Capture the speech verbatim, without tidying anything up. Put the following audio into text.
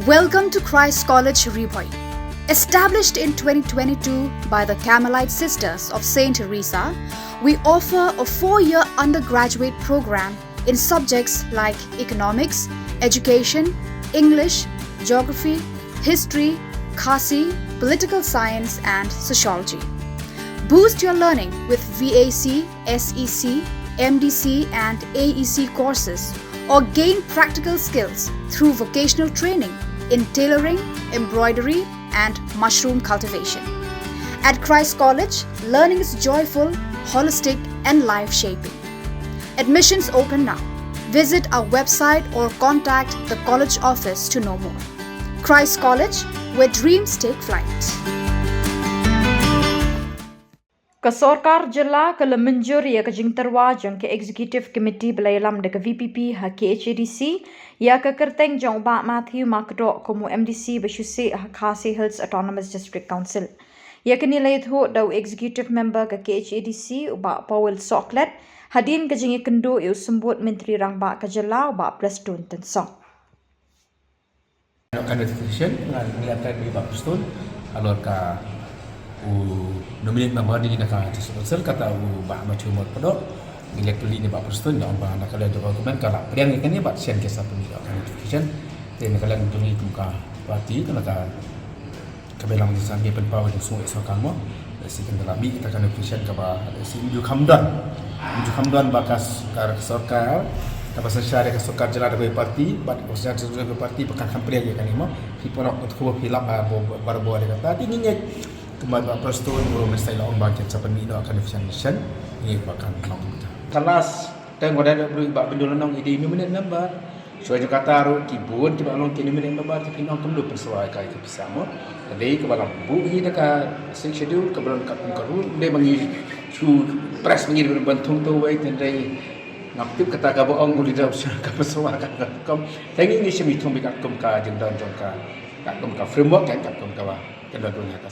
Welcome to Christ College Ri Bhoi. Established in twenty twenty-two by the Carmelite Sisters of Saint Teresa, we offer a four-year undergraduate program in subjects like economics, education, English, geography, history, Khasi, political science, and sociology. Boost your learning with V A C, S E C, M D C, and A E C courses, or gain practical skills through vocational training in tailoring, embroidery, and mushroom cultivation. At Christ College, learning is joyful, holistic, and life shaping. Admissions open now. Visit our website or contact the college office to know more. Christ College, where dreams take flight. Ka Sorkar Jylla ka la mynjur ïa ka jingtyrwa jong ka Executive Committee ba la ïalam da ka V P P ha K H A D C ïa ka kyrteng jong u Bah Matthew Makdoh kum u M D C ba shu seh ha Khasi Hills Autonomous District Council. Ïa kane la ïathuh da u Executive Member ka K H A D C, u Bah Powell Sohkhlet, hadien ka jingïakynduh ïa u Symbud Myntri Rangbah ka Jylla, u Bah Prestone Tynsong. Ka notification nga ngi la kren bad Bah Prestone halor ka u nominate member jong ngi na ka District Council, kata u Bah Matthew Makdoh. Ngi la kylli ïa u Bah Prestone, u ong ba na ka liang jong ka government ka la pdiang ïa kane bad shen ki sa pynmih ïa ka notification. Te na ka liang jong ngi kum ka party, ka na ka Ka Balang Mawjynsari ngi pynpaw ïa ka jingsngew ïa ka sorkar mo. Lehse kan da la mih kita ka notification kaba lehse ym ju kham don. Ym ju kham don ba ka s-, ka sorkar kaba synshar ïa ka sorkar jylla da kawei ka party bad kaba synshar da kawei ka party ba kan kham pdiang ïa kane mo. Phi pynlong ka khubor phi lap ba bo, ba bo ïa kata. Te ngi ngeit kumba Bah Prestone u Minister la ong ba kin sa pynmih noh ka notification, ngi ngeit ba kan long kumta. Ka last time wat la dep ruh Bah Bindul Nong i dei nominate member. Shuwa jong kata ruh ki bun kiba long ki nominate member ki pynlong kumno pynsawa ïa ka pisa mo. Ka dei kaba long buh hi da ka Sixth Schedule kaba long katkum ka rule, dei ba ngi shu press ba ngi dei ban thung tawei, tang dei ngam tip kata kaba ong u leader sha ka pynsawa ka katkum. Tang ngi ngi shim ïa thung bad katkum ka jingdon jong ka, katkum ka framework kan, katkum kaba kan don ïa ka.